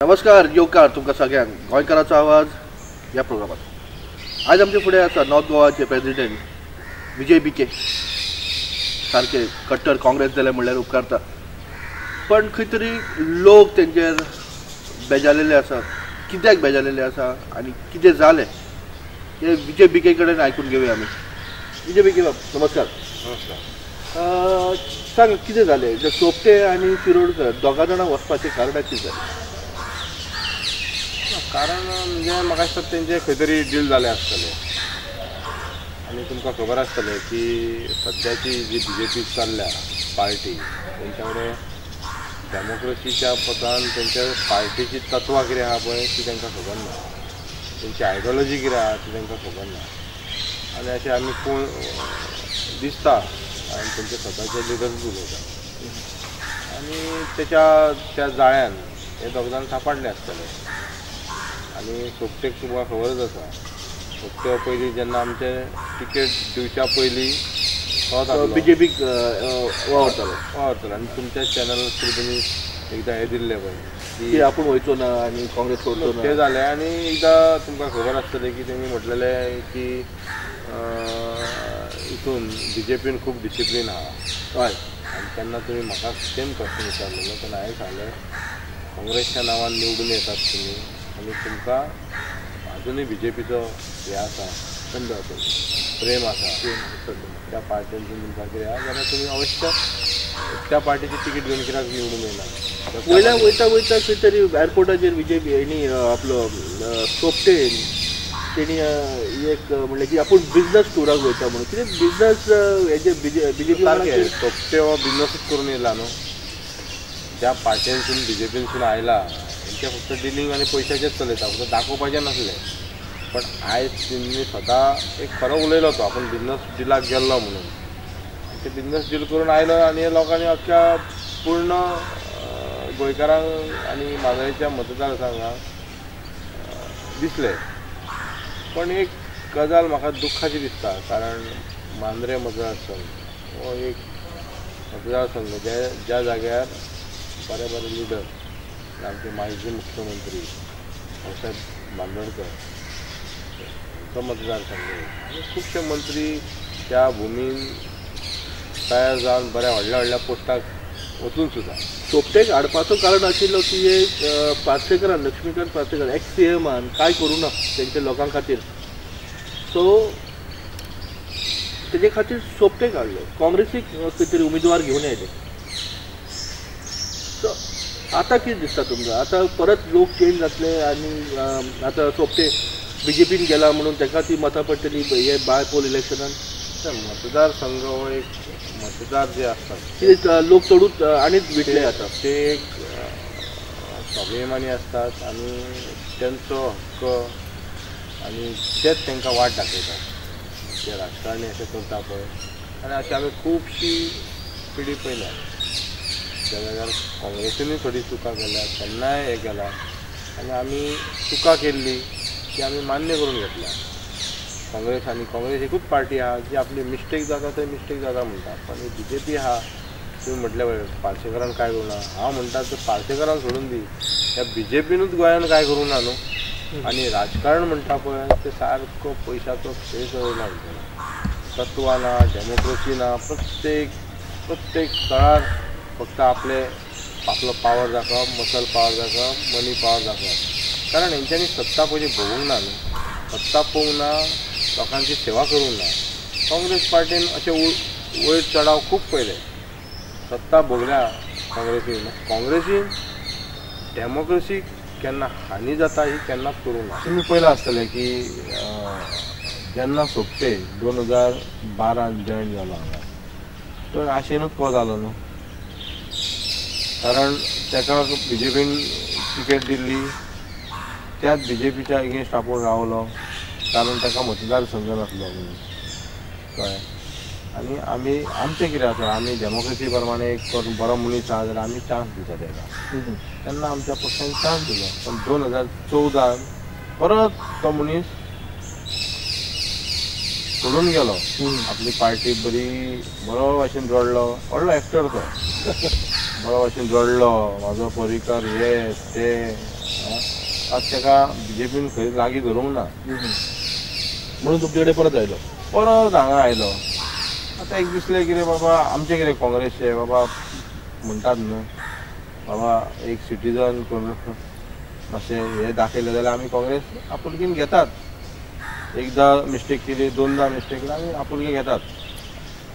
नमस्कार येवकार तुमकां सगळ्यांक गोंयकाराचो आवाज ह्या प्रोग्रामात। आयज आमचे फुडें आसा नॉर्थ गोवाचे प्रेसिडेंट विजय भिके। सारके कट्टर काँग्रेस जाले म्हणल्यार उपकारता, पण खंय तरी लोक तेंचेर बेजारलेले आसा। कित्याक बेजारलेले आसा आनी कितें जालें हें विजय भिके कडेन आयकून घेवया आमी। विजय भिके बाब नमस्कार। नमस्कार। सांग कितें जालें, जे सोपटे आनी शिरोडकर दोगां जाणां वचपाचें कारणां कितें जालें? कारण म्हणजे म्हाका दिसता तेंचे खंय तरी डील जालें आसतलें आनी तुमकां खबर आसतलें की सद्याची जी बी जे पी चल्ल्या पार्टी तेंच्या कडेन डेमोक्रेसीच्या पतान तेंच्या पार्टीची तत्वां कितें आहा पळय ती तांकां खबर ना, तेंची आयडियोलॉजी कितें आहा ती तांकां खबर ना। आनी अशें आमी कोण दिसता आनी तेंचे स्वताचे लिडर्स उलयता आनी तेच्या त्या जाळ्यान हे दोग जाण सांपडले आसतले। आनी सोपटेक तुमकां खबरच आसा, सोपटे पयलीं जेन्ना आमचे टिकेट दिवच्या पयलीं तो बी जे पीक वावरतालो वावरतालो आनी तुमच्या चॅनल तुमी एकदां हें दिल्लें पळय की आपूण वयचो ना आनी काँग्रेस सोडचो ना, तें जालें। आनी एकदां तुमकां खबर आसतलें की तेणी म्हटलेलें की हितून बी जे पीन खूब डिसिप्लीन आहा। हय, आनी तेन्ना तुमी म्हाका सेम क्वेश्चन विचारलेलो तेन्ना हांवें सांगलें काँग्रेसच्या नांवान निवडून येतात तुमी आनी तुमकां अजुनूय बी जे पीचो हें आसा, छंद आसा, प्रेम आसा, त्या पार्टीन तुमकां कितें आसा जाल्यार तुमी अवश्य त्या पार्टीची तिकीट घेवन कित्याक निवडून येना। वयल्या वयता वयता खंय तरी एअरपोर्टाचेर विजय हेणी आपलो सोपटे तेणी एक म्हणलें की आपूण बिजनस टुराक वयता म्हणून। कितें बिजनस हेजे बी जे पी सोपटे हो बिजनसूच करून येयला न्हू, ज्या पार्टीनसून बी जे पीनसून आयला तेंचे फक्त डिलींग आनी पयशाचेच चलयता, फक्त दाखोवपाचें नासलें। पण आयज तेणी स्वता एक खरो उलयलो तो आपूण बिजनस डिलाक गेल्लो म्हणून, ते बिजनस डील करून आयलो आनी लोकांनी अख्ख्या पूर्ण गोंयकारांक आनी मांद्रेच्या मतदारसंघाक दिसलें। पण एक गजाल म्हाका दुख्खाची दिसता, कारण मांद्रे मतदारसंघ हो एक मतदारसंघ ज्या जाग्यार बरे बरे लिडर आमचे माजी मुख्यमंत्री भाऊसाहेब बांदोडकर हांचो मतदारसंघ आनी खुबशे मंत्री त्या भुमीन तयार जावन बऱ्या व्हडल्या व्हडल्या पोस्टाक वचून सुद्दां सोपटेक हाडपाचो कारण आशिल्लो की एक पार्सेकरान, लक्ष्मीकांत पार्सेकर एक्स सी एमान कांय करूं ना तेंच्या लोकां खातीर, सो तेजे खातीर सोपटेक हाडलो। काँग्रेसीक खंय तरी उमेदवार घेवन आयले। सो आतां कितें दिसता तुमकां, आतां परत लोक चेंज जातले आनी आतां सोपटे बी जे पीन गेला म्हणून ताका ती मतां पडटली हे बाय पोल इलेक्शनान? मतदारसंघ हो एक मतदार जे आसतात ते लोक चडूच आनीच विटले आतां, ते एक स्वाभिमानी आसतात आनी तेंचो हक्क आनी तेच तांकां वाट दाखयतात ते राजकारणी अशें करता पळय। आनी अशें आमी खुबशी पिढी पळयल्या ज्या जाग्यार काँग्रेसीनूय थोडी चुकां केल्या तेन्नाय हें केलां आनी आमी चुकां केल्ली ती आमी मान्य करून घेतल्या। काँग्रेस आनी काँग्रेस एकूच पार्टी आहा जी आपली मिस्टेक जाता थंय मिस्टेक जाता म्हणटा, पण ही बी जे पी आहा तुमी म्हटलें पळय पार्सेकरान कांय करूं ना, हांव म्हणटा ते पार्सेकरान सोडून दी, ह्या बी जे पीनूच गोंयान कांय करूं ना न्हू। आनी राजकारण म्हणटा पळय तें सारको पयशाचो खेळ चलयला म्हणटा, तत्वां ना, डेमोक्रेसी ना, प्रत्येक प्रत्येक थळार फक्त आपले आपलो पावर दाखोवप, मसल पावर दाखोवप, मनी पावर दाखोवप। कारण हेंच्यांनी सत्ता पयलीं भोगूंक ना न्हू, सत्ता पळोवंक ना, लोकांची सेवा करूंक ना। काँग्रेस पार्टीन अशे वयर चडाव खूब पळयले, सत्ता भोगल्या काँग्रेसीन, काँग्रेसीन डेमोक्रेसी केन्ना हानी जाता ही केन्नाच करूंक ना। तुमी पळयलां आसतलें की जेन्ना सोपटे 2012 जॉयन जालो हांगा तो आशेनूच को जालो न्हू, कारण ताका बी जे पीन तिकेट दिल्ली, त्याच बी जे पीच्या एगेन्स्ट आपूण रावलो कारण ताका मतदारसंघ नासलो म्हणून, कळ्ळें। आनी आमी आमचें कितें आसा, आमी डेमोक्रेसी प्रमाणे एक बरो मनीस आहा जाल्यार आमी चान्स दिता ताका, तेन्ना आमच्या पक्षान चान्स दिलो। पण 2014 परत तो मनीस सोडून गेलो आपली पार्टी, बरी बरो भाशेन रडलो, व्हडलो एक्टर तो, बरो भाशेन रडलो, म्हाजो परिकर हे ते आतां ताका बीजेपीन खंय लागीं धरूंक ना म्हणून तुमचे कडेन परत आयलो, परत हांगा आयलो. आतां एक दिसलें कितें बाबा आमचें कितें काँग्रेसचें बाबा म्हणटात न्हू बाबा एक सिटीजन करून मातशें हें दाखयलें जाल्यार आमी काँग्रेस आपुलकीन घेतात. एकदां मिस्टेक केली, दोनदां मिस्टेक केली, आमी आपुलकी घेतात.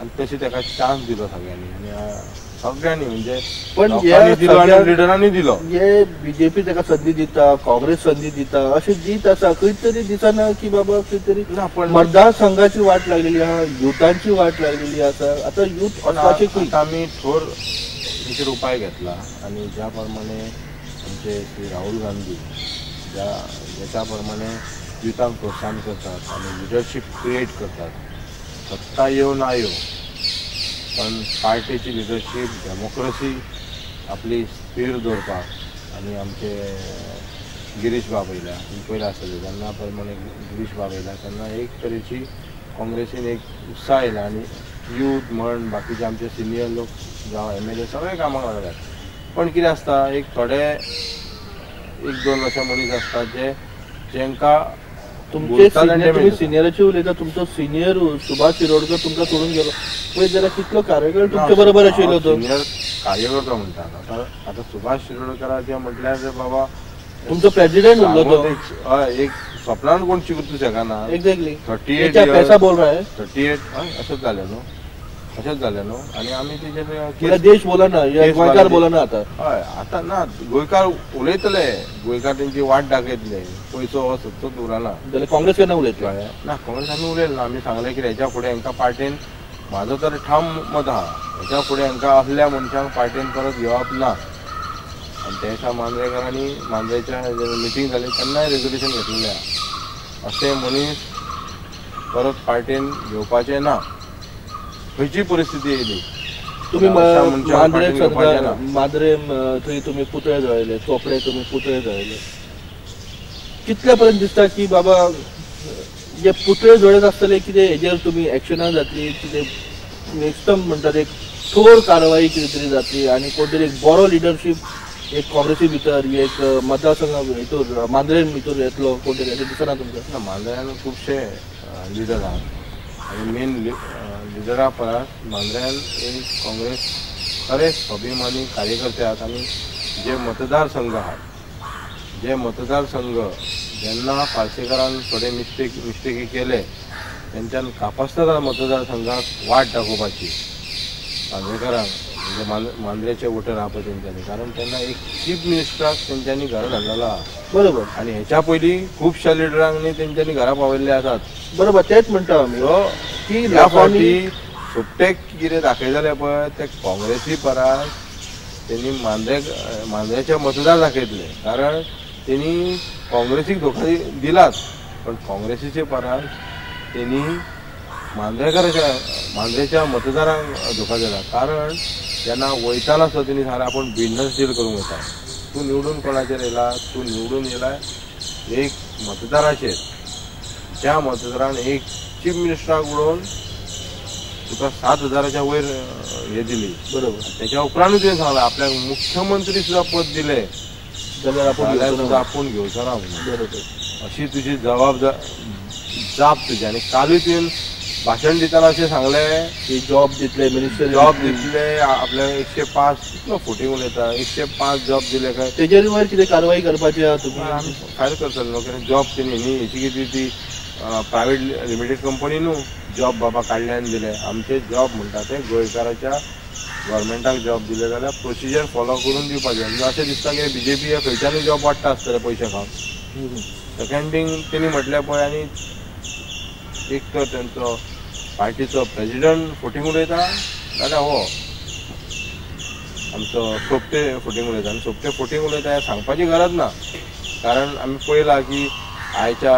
आनी तशी ताका चान्स दिलो सगळ्यांनी आनी सगळ्यांनी म्हणजे पण दिलो आनी लिडरांनी दिलो. हे बीजेपी ताका संदी दिता, काँग्रेस संदी दिता, अशें दीत आसा. खंय तरी दिसना की बाबा खंय तरी मतदारसंघाची वाट लागलेली आहा, युथांची वाट लागलेली आसा. आतां यूथ वचपाची खंय? आमी थोर तेचेर उपाय घेतला आनी ज्या प्रमाणे आमचे श्री राहुल गांधी ज्या ज्याच्या प्रमाणे युथांक प्रोत्साहन करतात आनी लिडरशीप क्रिएट करतात, सत्ता येवं ना येवं पण पार्टीची लिडरशीप डेमोक्रसी आपली स्थिर दवरपाक. आनी आमचे गिरीश बाब येयल्या, पयले आसतले जेन्ना प्रमाणे गिरीश बाब येयला तेन्ना एक तरेची काँग्रेसीन एक उत्साह येयला आनी यूथ म्हण बाकीचे आमचे सिनियर लोक जावं एमएलए सगळे कामाक लागल्यात. पण कितें आसता एक थोडे एक दोन अशे मनीस आसतात जे जेंकां तुमचे तुमी सिनियराचे उलयता, तुमचो सिनियर सुभाष शिरोडकर तुमकां सोडून गेलो पळय जाल्यार कितलो कार्यकाळ तुमचे बरोबर आशिल्लो तो सिनियर कार्यकर्तो म्हणटात. आतां आतां सुभाष शिरोडकराचे म्हटल्यार बाबा तुमचो प्रेसिडेंट उरलो तो, एक स्वप्नान कोण चिंतूंक शकना. एक्झॅक्टली 38 पैसा बोल रहा है, 38 अशेंच जालें न्हू, अशेंच जालें न्हू. आनी आमी तेजेर देश बोला ना, गोंयकार बोला ना. आतां हय आतां ना गोंयकार उलयतले, गोंयकार तेंची वाट दाखयतले, पयसो हो सत्तोच उरना. जाल्यार काँग्रेस केन्ना उलयतले? ना काँग्रेस आमी उलयले ना. आमी सांगलें की हेच्या फुडें हांकां पार्टेन, म्हाजो तर ठाम मत आहा, हेच्या फुडें हांकां असल्या मनशांक पार्टेन परत घेवप ना. आनी त्या दिसा मांद्रेकारांनी मांद्रेच्या मिटींग जाली तेन्नाय रेजोल्युशन घेतलेलें आहा, अशें मनीस परत पार्टेन घेवपाचें ना, खंयची परिस्थिती येयली. तुमी मांद्रे मांद्रे थंय तुमी पुतळे जळयले, चोपडे तुमी पुतळे जळयले, कितल्या पर्यंत दिसता की बाबा जे पुतळे जळयत आसतले कितें हेजेर तुमी एक्शनां जातली, कितें एकदम म्हणटात एक थोर कारवाई कितें तरी जातली आनी कोण तरी एक बरो लिडरशीप एक काँग्रेसी भितर एक मतदारसंघा हितूर मांद्रे भितर येतलो कोण तरी अशें दिसना तुमकां? ना, मांद्र्यान खुबशे लिडर आहात आनी मेन लिडरा परस मांद्र्यान एक काँग्रेस खरे स्वाभिमानी कार्यकर्ते आहात. आनी जे मतदारसंघ आहात, जे मतदारसंघ जेन्ना पार्सेकारान थोडे मिस्टेकी केले तेंच्यान कापस्तार मतदारसंघाक वाट दाखोवपाची मांद्रेकारांक, म्हणजे मांद्रेचे वोटर आहा पळय तेंच्यांनी, कारण तेन्ना एक चीफ मिनिस्टराक तेंच्यांनी घरा धाडलेलो आहा. बरोबर. आनी हेच्या पयलीं खुबश्या लिडरांनी तेंच्यांनी घरा पावयल्ले आसात. बरोबर, तेच म्हणटा आमी की ह्या फावटी सोपटेक कितें दाखयतले पळय ते काँग्रेसी परस तेणी मांद्रेचे मतदार दाखयतले, कारण तेणी काँग्रेसीक धोका दिलाच, पण काँग्रेसीचे परस तेणी मांद्रेच्या मतदारांक धोका दिला. कारण जेन्ना वयताना सुद्दां तेणी सांगलें आपूण बिजनस डील करूंक वयता, तूं निवडून कोणाचेर येयला, तूं निवडून येयला एक मतदाराचेर, ज्या मतदारान एक चीफ मिनिस्टराक उडोवन तुका 7,000च्या वयर हे दिली. बरोबर. तेच्या उपरांतूय तुवें सांगलां आपल्याक मुख्यमंत्री सुद्दां पद दिलें जाल्यार सुद्दां आपूण घेवचो ना म्हणून. बरोबर. अशी तुजी जाप तुजी. आनी कालूय तुवें भाशण दितना अशें सांगलें की जॉब दितले, मिनिस्टर जॉब दितले आपल्याक 105, कितलो फोटींग उलयता, 105 जॉब दिले काय तेजेर वयर कितें कारवाई करपाची आहा तुमी? आमी फायल करतले न्हू, कित्याक जॉब तेणी न्ही हेची कितें ती प्रायवेट लिमिटेड कंपनी न्हू जॉब बाबा काडल्यान दिले. आमचे जॉब म्हणटा ते गोंयकाराच्या गव्हर्मेंटाक जॉब दिले जाल्यार प्रोसिजर फॉलो करून दिवपाचें. म्हणजे अशें दिसता की बीजेपी हे खंयच्यानूय जॉब वाडटा आसतले पयशे खावन. सेकंड थींग तेणी म्हटलें पळय, आनी एक तर तेंचो पार्टीचो प्रेजिडंट फोटींग उलयता जाल्यार हो आमचो सोपटे फोटींग उलयता. आनी सोपटे फोटींग उलयता हें सांगपाची गरज ना, कारण आमी पळयलां की आयच्या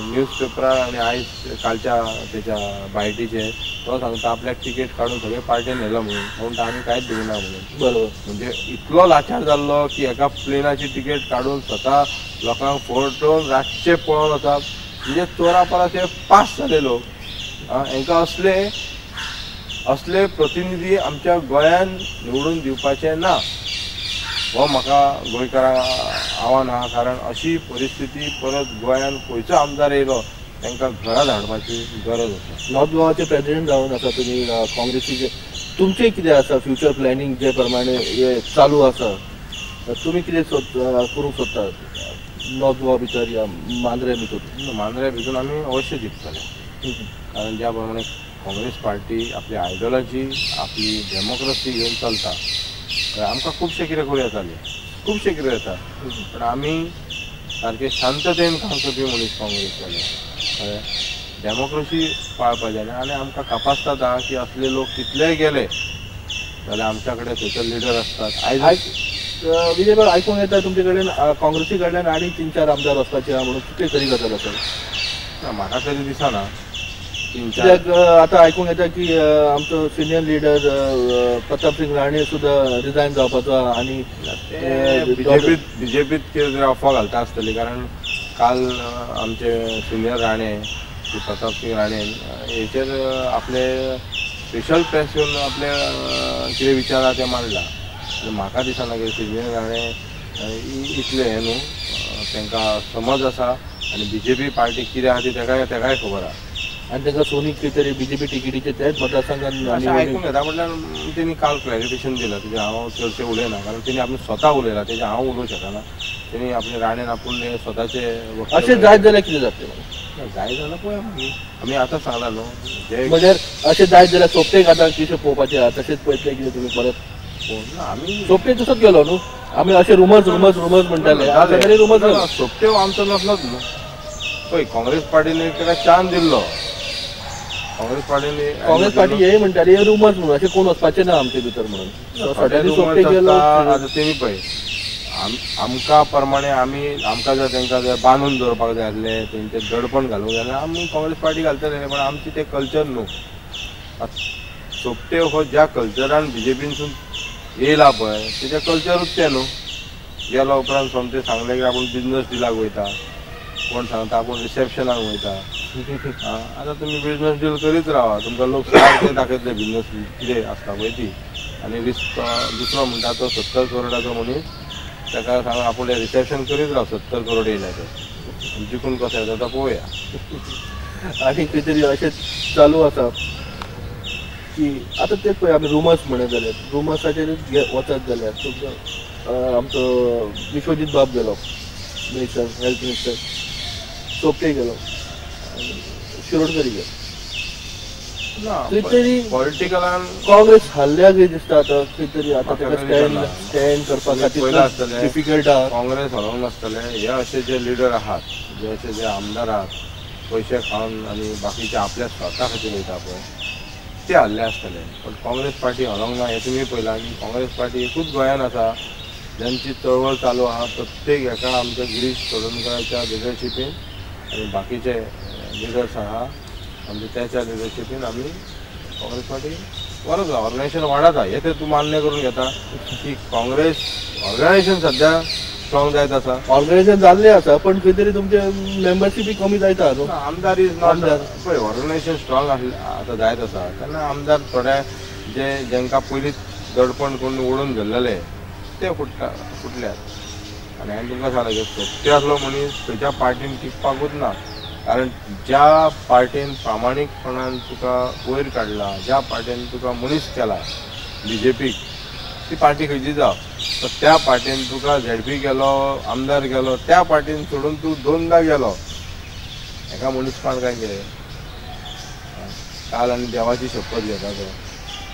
न्यूज पेपरार आनी आयज कालच्या तेच्या बायटीचेर तो सांगता आपल्याक तिकेट काडून सगळे पार्टेन व्हेलो म्हणून, म्हणून आमी कांयच दिवना म्हणून. बरोबर. म्हणजे इतलो लाचार जाल्लो की एका प्लेनाची तिकेट काडून स्वता लोकांक फटोवन रातचे पळोवन वचप, म्हणजे चोरा परस हे पास जाले लोक. हांकां असले असले प्रतिनिधी आमच्या गोंयान निवडून दिवपाचे ना. हो म्हाका गोंयकारांक आव्हान आहा, कारण अशी परिस्थिती परत गोंयान खंयचो आमदार येयलो तांकां घरा धाडपाची गरज आसा. नॉर्थ गोवाचे प्रेजिडेंट जावन आसा तुमी काँग्रेसीचे, तुमचें कितें आसा फ्युचर प्लॅनिंग जे प्रमाणे हे चालू आसा, तुमी कितें करूंक सोदता नॉर्थ गोवा भितर या मांद्रे भितर? मांद्रे भितर आमी अवश्य जिखतले, कारण ज्या प्रमाणे काँग्रेस पार्टी आपली आयडियोलॉजी आपली डेमोक्रेसी घेवन चलता, आमकां खुबशें कितें करूं येतालें, खुबशें कितें येता, पण आमी सारकें शांततेन काम करपी मनीस काँग्रेस जाले. कळ्ळें, डेमोक्रेसी पाळपा जाय आनी आमकां कापास्ताद आहा की असले लोक कितलेय गेले जाल्यार आमच्या कडेन थंयसर लिडर आसतात. आयज विजय बाब आयकूंक येता तुमचे कडेन काँग्रेसी कडल्यान आनी 3-4 आमदार वचपाचे आहा म्हणून, कितले तरी गजाल आसा? ना, म्हाका तरी दिसना. कित्याक आतां आयकूंक येता की आमचो सिनियर लिडर प्रतापसिंग राणे सुद्दां रिजायन जावपाचो आहा आनी बीजेपीत कितें तरी अफवा घालता आसतली, कारण काल आमचे सिनियर राणे प्रतापसिंग राणे हेचेर आपले स्पेशल प्रेस येवन आपले कितें विचार आहा ते मांडला. आनी म्हाका दिसना की सिनियर राणे इतले हें न्हू, तांकां समज आसा आनी बीजेपी पार्टी कितें आहा ती तेकाय खबर आहा. आनी तांकां सोनी कितें तरी बीजेपी तिकेटीचे तेच मतदारसंघान अशें आयकूंक येता. म्हटल्यार तेणी काल क्लॅरिफिकेशन दिलां, तेजें हांव चडशें उलयना, कारण तेणी आपणें स्वता उलयलां, तेजें हांव उलोवंक शकना. तेणी आपले राणेन आपूण स्वताचे अशें जायत जाल्यार कितें जातलें? जायत जाल्यार पळया मागीर, आमी आतां सांगलां न्हू, म्हणल्यार अशें जायत जाल्यार सोपटेक आतां कितें पळोवपाचें आहा तशेंच पळयतलें कितें तुमी परत? आमी सोपटे तसोच गेलो न्हू, आमी अशें रुमर्स रुमर्स रुमर्स म्हणटाले, रुमर्स सोपटे आमचो नासलोच न्हू. पळय काँग्रेस पार्टीन ताका चान्स दिल्लो, काँग्रेस पार्टीन काँग्रेस पार्टी हे म्हणटाली हे रुमर्स म्हणून, अशें कोण वचपाचें ना आमचे भितर म्हणून. आतां तेमी पळय आमकां प्रमाणे आमी आमकां जर तांकां जर बांदून दवरपाक जाय आसलें, तेंचें दडपण घालूंक जाय जाल्यार आमी काँग्रेस पार्टी घालतले, पण आमची तें कल्चर न्हू. सोपटे हो ज्या कल्चरान बीजेपीनसून येयला पळय तेजें कल्चरूच तें न्हू. गेलो उपरांत सोमतें सांगलें की आपूण बिजनस डिलाक वयता, कोण सांगता आपूण रिसेप्शनाक वयता. आतां तुमी बिजनस डील करीत रावा, तुमकां लोक सारके दाखयतले बिजनस कितें आसता पळय ती. आनी दुसरो म्हणटा तो 70 करोडाचो मनीस, ताका सांग आपूण रिसेप्शन करीत राव, 70 करोड येयले ते जिखून कसो येता तो पळोवया. आनी खंय तरी अशें चालू आसा की आतां तें पळय आमी रुमर्स म्हणत जाल्यार रुमर्साचेरूच वचत जाल्यार तुमकां आमचो विश्वजीत बाब गेलो मिनिस्टर, हेल्थ मिनिस्टर, सोपटे गेलो, शिरोडकर गेलो, खंय तरी पॉलिटिकलान काँग्रेस हल्ल्या कितें दिसता आतां खंय तरी आतां ताका स्टँड करपा खातीर डिफिकल्ट आहा. काँग्रेस हरोवंक नासतलें. हे अशे जे लिडर आहात, जे अशे जे आमदार आहात, पयशे खावन आनी बाकीचे आपल्या स्वता खातीर वयता पळय ते हल्ले आसतले, पण काँग्रेस पार्टी हरोवंक ना हें तुमी पळयलां की काँग्रेस पार्टी एकूच गोंयान आसा ज्यांची चळवळ चालू आहा. प्रत्येक हेका आमच्या गिरीश चोडणकाराच्या लिडरशिपीन आनी बाकीचे लिडर्स आहा आमच्या त्याच्या लिडरशिपीन आमी काँग्रेस पार्टी बरो ऑर्गनायझेशन वाडत आहा. हें तर तूं मान्य करून घेता की काँग्रेस ऑर्गनायझेशन सद्या स्ट्रॉंग जायत आसा, ऑर्गनायझेशन जाल्लें आसा, पण खंय तरी तुमचे मेंबरशीप कमी जायता न्हू. आमदार is not, पळय ऑर्गनायझेशन स्ट्रॉंग आतां जायत आसा तेन्ना आमदार थोडे जे जांकां पयलींच दडपण करून ओडून धरलेले ते फुटल्यात. आनी हांवें तुमकां सांगलें की सोपटे आसलो मनीस खंयच्या पार्टीन टिकपाकूच ना, कारण ज्या पार्टीन प्रामाणीकपणान तुका वयर काडला, ज्या पार्टीन तुका मनीस केला बीजेपीक, ती पार्टी खंयची जावं, तर त्या पार्टीन तुका झेडपी केलो, आमदार केलो, त्या पार्टीन सोडून तूं दोनदा गेलो, हेका मनीसपण काय कितें? काल आनी देवाची शपथ घेता तो,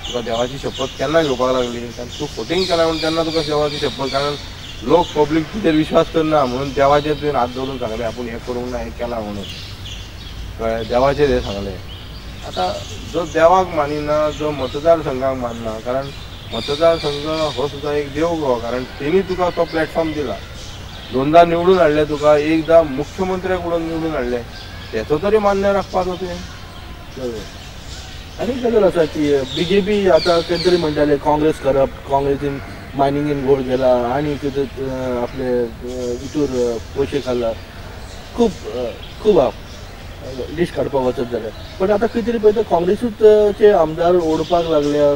तुका देवाची शपथ केन्ना घेवपाक लागली? कारण तूं फोटींग केला म्हणून तेन्ना तुका देवाची शपथ, कारण लोक पब्लीक तुजेर विश्वास करना म्हणून देवाचेर तुवें हात दवरून सांगलें आपूण हें करूंक ना हें केलां म्हणून, कळ्ळें? देवाचेर हें सांगलें. आतां जो देवाक मानिना, जो मतदारसंघाक मानना, कारण मतदारसंघ हो सुद्दां एक देव गो, कारण तेणी तुका तो प्लॅटफॉर्म दिला, दोनदा निवडून हाडलें तुका, एकदां मुख्यमंत्र्याक उडोवन निवडून हाडलें, तेचो तरी मान्य राखपाचो तुवें. आनी गजाल आसा की बीजेपी आतां केन्ना तरी म्हणटाले काँग्रेस करप्ट, काँग्रेसीन मायनिंगेन गोळ केला आनी कितें आपले हितूर पयशे खाल्ला, खूब खूब आहा लिस्ट काडपाक वचत जाल्यार. पण आतां खंय तरी पळयता काँग्रेसूच चे आमदार ओडपाक लागल्या.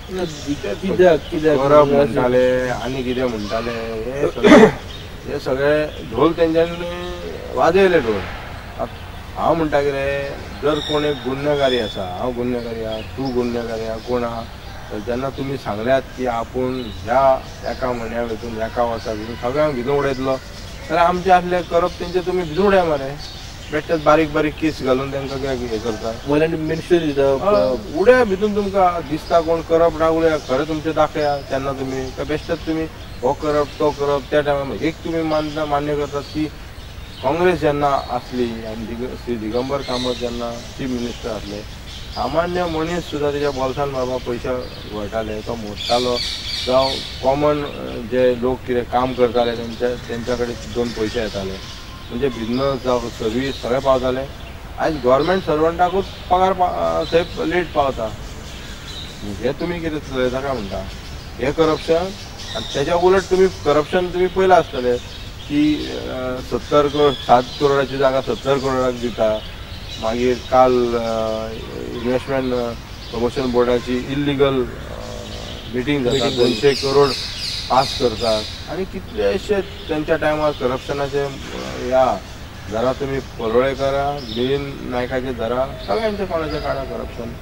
कित्याक कित्याक करप म्हणटाले आनी कितें म्हणटाले, हे सगळे ढोल तेंच्यांनी वाजयले ढोल. हांव म्हणटा कितें, जर कोण एक गुन्यांवकारी आसा, हांव गुन्यांवकारी आहा, तूं गुन्यांवकारी आहा, कोण आहा, जेन्ना तुमी सांगल्यात की आपूण ह्या एका म्हयन्या भितून एका वर्सा भितून सगळ्यांक भिजून उडयतलो, जाल्यार आमचे आसले करप तेंचे तुमी भिजून उडया मरे. बेश्टेच बारीक बारीक केस घालून तांकां कित्याक हें करता, वयल्यान मिनिस्ट्री दिता उडया भितून. तुमकां दिसता कोण करप ना उडया, खरें तुमचें दाखया तेन्ना तुमी काय बेश्टेच तुमी हो करप तो करप. त्या टायमार एक तुमी मानता, मान्य करतात की काँग्रेस जेन्ना आसली आनी श्री दिगंबर कामत जेन्ना चीफ मिनिस्टर आसले, सामान्य मनीस सुद्दां तेज्या बोल्सान बाबा पयशे घोळटाले, तो मोडटालो, जावं कॉमन जे लोक कितें काम करताले तेंच्या कडेन दोन पयशे येताले, म्हणजे बिजनस जावं सर्वीस सगळें पावताले. आयज गव्हर्मेंट सर्वंटाकूच पगार थंय लेट पावता. हें तुमी कितें चलयता काय म्हणटा, हें करप्शन. आनी तेज्या उलट तुमी करप्शन तुमी पयलां आसतलें की 70 करोड 7 करोडाची जागा 70 करोडाक दिता. मागीर काल इन्व्हेस्टमेंट प्रमोशन बोर्डाची इल्लिगल मिटींग जाता, 200 करोड पास करतात. आनी कितलेशे तेंच्या टायमार करप्शनाचे ह्या धरा तुमी परोळे करा, मिलिंद नायकाचे धरा, सगळ्यांचे कोणाचे काडा करप्शन.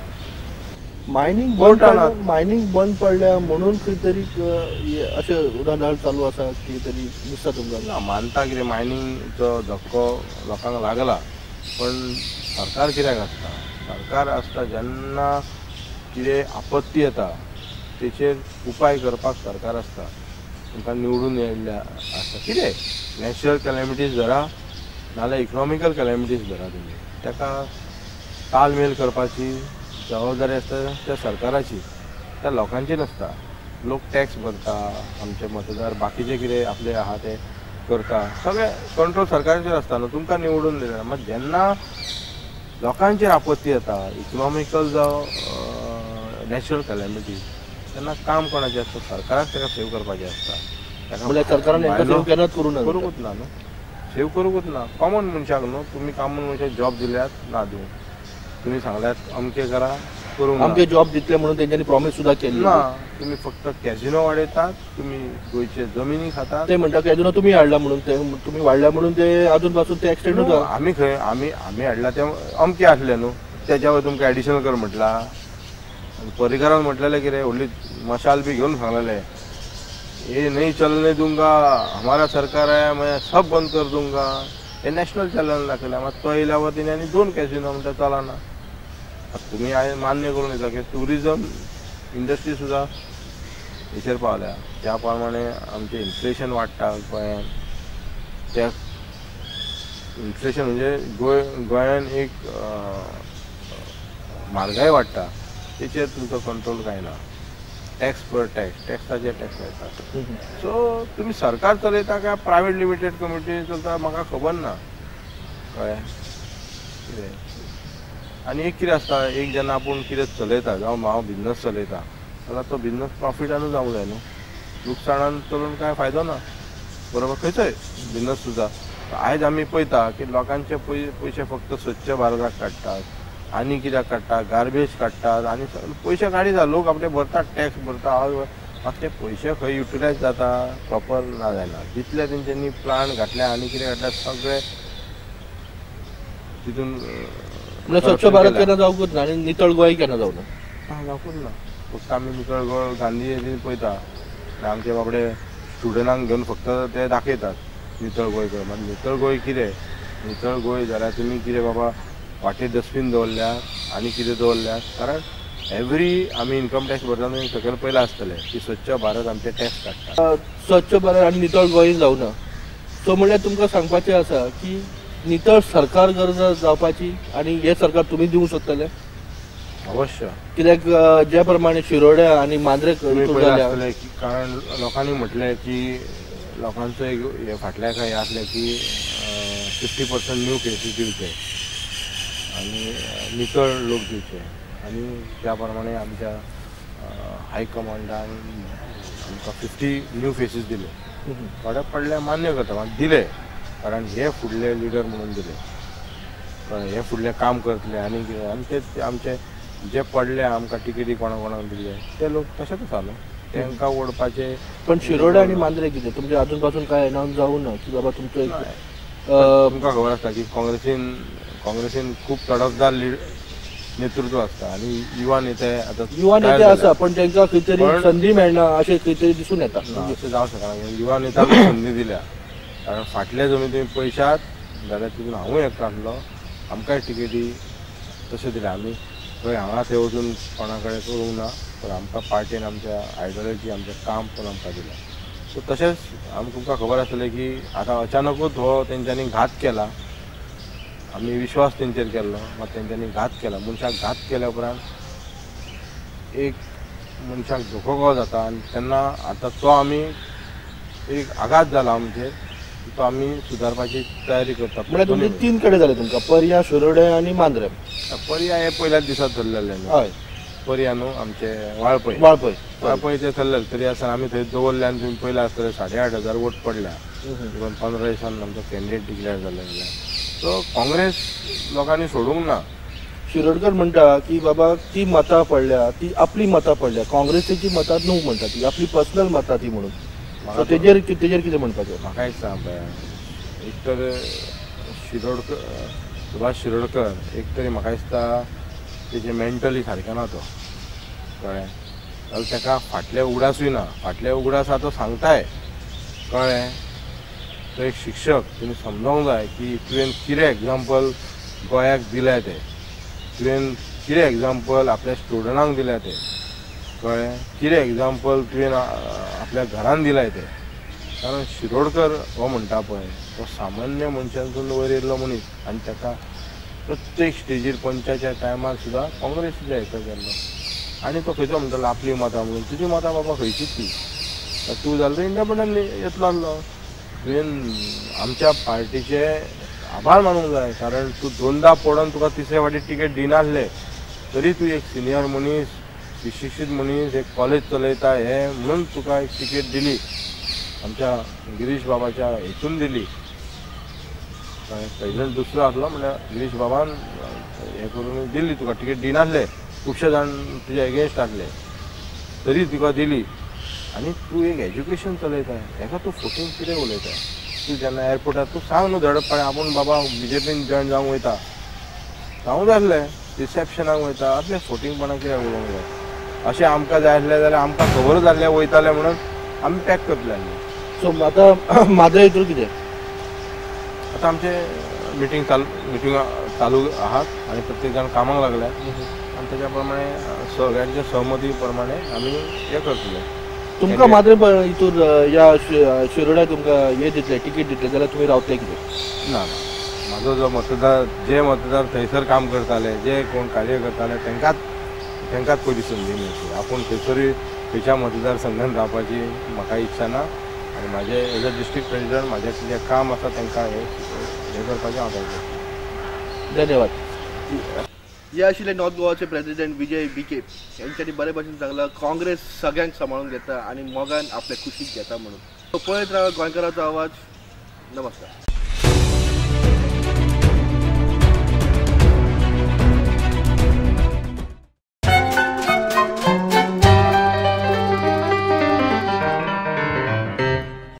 मायनींग मायनींग बंद पडल्या म्हणून खंय तरी अशें उदाहरण चालू आसा की तरी दिसता तुमकां? ना, मानता कितें मायनींगचो धक्को लोकांक लागला, पण सरकार कित्याक आसता, सरकार आसता जेन्ना कितें आपत्ती येता तेचेर उपाय करपाक सरकार आसता. तुमकां निवडून येयल्ले आसता कितें नॅचरल कॅलॅमिटीज धरा नाजाल्यार इकनॉमिकल कॅलॅमिटीज धरा, तुमी ताका तालमेल करपाची जबाबदारी आसता त्या सरकाराची, त्या लोकांची नासता. लोक टॅक्स भरता, आमचे मतदार बाकीचे कितें आपले आहा ते करता, सगळें कंट्रोल सरकाराचेर आसता न्हू, तुमकां निवडून दिलें. मात जेन्ना लोकांचेर आपत्ती येता, इकनॉमिकल जावं नॅचरल कॅलॅमिटीज, तेन्ना काम कोणाचें आसता, सरकाराक ताका सेव करपाचें आसता. म्हणल्यार सरकारान सेव केन्नाच करूं ना, करूंकूच ना न्हू, सेव करूंकूच ना. कॉमन मनशाक न्हू, तुमी कॉमन मनशाक जॉब दिल्यात ना दिवंक, तुमी सांगल्यात अमकें करा, करूंक ना, अमके जॉब दितले म्हणून तेंच्यांनी प्रॉमीस सुद्दां केल्ली ना. तुमी फक्त कॅजिनो वाडयतात, तुमी गोंयचे जमिनी खातात. ते म्हणटा कॅजिनो तुमी हाडला म्हणून, ते तुमी वाडल्या म्हणून ते अजून पासून ते एक्सटेंड जाता. आमी खंय आमी आमी हाडला ते अमके आसले न्हू, तेज्या वयर तुमकां एडिशनल कर म्हटला. आनी पर्रीकारान म्हटलेलें कितें, व्हडली मशाल बी घेवन सांगलेलें, ये नहीं चलने दूंगा, हमारा सरकार है, मैं सब बंद कर दूंगा. हे नॅशनल चॅनल दाखयलें. मात तो येयल्या वतीन आनी 2 कॅसिनो म्हणटा चलना. तुमी आयज मान्य करून घेता की ट्युरिजम इंडस्ट्री सुद्दां हेचेर पावल्या, ज्या प्रमाणे आमचें इन्फ्लेशन वाडटा गोंयांत, त्या इन्फ्लेशन म्हणजे गोंयान एक म्हारगाय वाडटा, तेचेर तुमचो कंट्रोल कांय ना. टॅक्स पर टॅक्स, टॅक्साचेर टॅक्स लायतात. सो तुमी सरकार चलयता काय प्रायवेट लिमिटेड कमिटी चलता म्हाका खबर ना, कळ्ळें कितें. आनी एक कितें आसता, एक जेन्ना आपूण कितें चलयता, जावं हांव बिजनस चलयता जाल्यार तो बिजनस प्रॉफिटानूच जावंक जाय न्हू, लुकसाणान चलोवन कांय फायदो ना, बरोबर? खंयचोय बिजनस सुद्दां. आयज आमी पळयता की लोकांचे पयशे फक्त स्वच्छ भारताक काडटात, आनी कित्याक काडटा, गार्बेज काडटात, आनी पयशे काडिता लोक, आपले भरतात टॅक्स भरता, मात ते पयशे खंय युटिलायज जाता प्रॉपर ना जायना. जितले तेंच्यांनी प्लांट घातल्या आनी कितें घातल्या सगळे तितून. म्हणल्यार स्वच्छ भारत केन्ना जावंकूच ना आनी नितळ गोंय केन्ना जावना, जावंकूच ना. फक्त आमी नितळ गोंय गांधी जयंती पळयता, आमचे बाबडे स्टुडंटांक घेवन फक्त ते दाखयतात नितळ गोंय कर. मात नितळ गोंय कितें, नितळ गोंय जाल्यार तुमी कितें बाबा वाटेर डस्टबीन दवरल्या आनी कितें दवरल्या, कारण एवरी आमी इन्कम टॅक्स भरता न्हू, सकयल पयलां आसतलें की स्वच्छ भारत आमचे टॅक्स काडटा. स्वच्छ भारत आनी नितळ गोंय जावना. सो म्हणल्यार तुमकां सांगपाचें आसा की नितळ सरकार गरज जावपाची, आनी हें सरकार तुमी दिवंक शकतले अवश्य. कित्याक ज्या प्रमाणे शिरोड्या आनी मांद्रे आसतले, कारण लोकांनी म्हटलें की लोकांचो एक हे फाटल्या काय आसलें की 50% न्यू केसीस दिवचे आनी नितळ लोक दिवचे, आनी त्या प्रमाणे आमच्या हायकमांडान आमकां 50 न्यू फेसीस दिले. थोडे पडले मान्य करता, मात दिले, कारण हे फुडले लिडर म्हणून दिले, हे फुडलें काम करतले. आनी कितें, आनी ते आमचे जे पडले आमकां टिकेटी कोणा कोणाक दिल्ले ते लोक तशेंच आसा न्हू, तांकां ओडपाचे. पण शिरोडा आनी मांद्रे कितें तुमचे अजून पासून काय अनाउन्स जावं ना की बाबा तुमचो तुमकां खबर आसता की काँग्रेसीन खूब तडफदार नेतृत्व आसता आनी युवा नेते आतां युवा नेते आसा पण तांकां खंय तरी संदी मेळना अशें खंय तरी दिसून येता. अशें जावंक शकना, युवा नेत्यांक संदी दिल्या कारण फाटले जमी तुमी पळयशात जाल्यार तितून हांवूय एकटो आसलो, आमकांय टिकेटी तशें दिल्या. आमी खंय हांगा थंय वचून कोणा कडेन करूंक ना, पण आमकां पार्टीन आमच्या आयडियोलॉजी आमचें काम पण आमकां दिलां. सो तशेंच आमकां तुमकां खबर आसलें की आतां अचानकूच हो तेंच्यांनी घात केला, आमी विश्वास तेंचेर केल्लो मात तेंच्यांनी घात केला. मनशाक घात केल्या उपरांत एक मनशाक धोको कसो जाता आनी तेन्ना आतां तो आमी एक आघात जाला आमचेर, तो आमी सुदारपाची तयारी करता. म्हळ्यार तुमचे 3 कडेन जाले तुमकां, पर्या, शिरोडे आनी मांद्रे. पर्या हे पयल्याच दिसा थरलेलें न्हू, हय पर्या न्हू आमचे वाळपय वाळपय वाळपय ते थरलेले तरी आसतना आमी थंय दवरले आनी तुमी पयलें आसतलें 8,500 वोट पडल्या इवन 15 दिसान आमचो कॅन्डिडेट डिक्लेअर जाले जाल्यार. सो काँग्रेस लोकांनी सोडूंक ना. शिरोडकर म्हणटा की बाबा ती मतां पडल्या ती आपली मतां पडल्या, काँग्रेसीची मतां न्हू म्हणटा, ती आपली पर्सनल मतां ती म्हणून. सो तेजेर कितें म्हणपाचें? म्हाका दिसता पळय एक तर शिरोडकर, सुभाष शिरोडकर एक तरी म्हाका दिसता तेजें मेंटली सारकें ना तो, कळ्ळें? जाल्यार ताका फाटले उगडासूय ना, फाटले उगडास आसा तो सांगताय, कळ्ळें? तो एक शिक्षक, तुमी समजोंक जाय की तुवें कितें एग्जाम्पल गोंयाक दिलें तें, तुवें कितें एग्जाम्पल आपल्या स्टुडंटांक दिलें तें, कळ्ळें? कितें एग्जाम्पल तुवें आपल्या घरान दिलाय तें. कारण शिरोडकर हो म्हणटा पळय तो सामान्य मनशांसून वयर येयल्लो मनीस आनी ताका प्रत्येक स्टेजीर पंचायतच्या टायमार सुद्दां काँग्रेसीच्या हेचो केल्लो आनी तो खंयचो म्हणटालो आपली मतां म्हणून. तुजी मतां बाबा खंयची ती, तूं जाल्यार इंडिपेंडंट येतलो आसलो. तुवें आमच्या पार्टीचे आभार मानूंक जाय कारण तूं 2दा पडोन तुका तिसरे फावटी टिकेट दिनासले तरी तूं एक सिनियर मनीस, सुशिक्षीत मनीस, एक कॉलेज चलयता हे म्हणून तुका एक टिकेट दिली, आमच्या गिरीश बाबाच्या हेतून दिली. प्रेसिडेंट दुसरो आसलो म्हणल्यार गिरीश बाबान हें करून दिली तुका टिकेट दिनासले, खुबशे जाण तुज्या एगेन्स्ट आसले तरी तुका दिली आनी तूं एक एज्युकेशन चलयता, हेका तूं फोटींग कितें उलयता? तूं जेन्ना एअरपोर्टार तूं सांग न्हू धडपणे आपूण बाबा बीजेपीन जॉयन जावंक वयता, सांगूंक जाय आसलें, रिसेप्शनाक वयता, असलें फोटिंगपणां कित्याक उलोवंक जाय? अशें आमकां जाय आसलें जाल्यार आमकां खबरूच जाल्लें वयतालें म्हणून आमी पॅक करतले आसले. सो आतां माद्रे हितून कितें? आतां आमचें मिटींग चालू आहात आनी प्रत्येक जाण कामाक लागल्या आनी तेच्या प्रमाणे सगळ्यांच्या सहमती प्रमाणे आमी हें करतले. तुमकां माद्रे हितून ह्या शिरोड्या तुमकां हें दितले, टिकेट दितले जाल्यार तुमी रावतले कितें? ना ना, म्हाजो जो मतदार, जे मतदार थंयसर काम करताले, जे कोण कार्य करताले तांकांच पयली संदी मेळची. आपूण थंयसरूय खंयच्या मतदारसंघान रावपाची म्हाका इच्छा ना आनी म्हाजें एज अ डिस्ट्रिक्ट प्रेसिडेंट म्हाजें कितें काम आसा तांकां हें करपाचें हांव करतां. धन्यवाद. हे आशिल्ले नॉर्थ गोवाचे प्रेसिडेंट विजय बिके यांच्यानी बरे भशेन सांगलां काँग्रेस सगळ्यांक सांबाळून घेता आनी मोगान आपल्या कुशीक घेता म्हणून. पळयत रावा गोंयकाराचो आवाज. नमस्कार.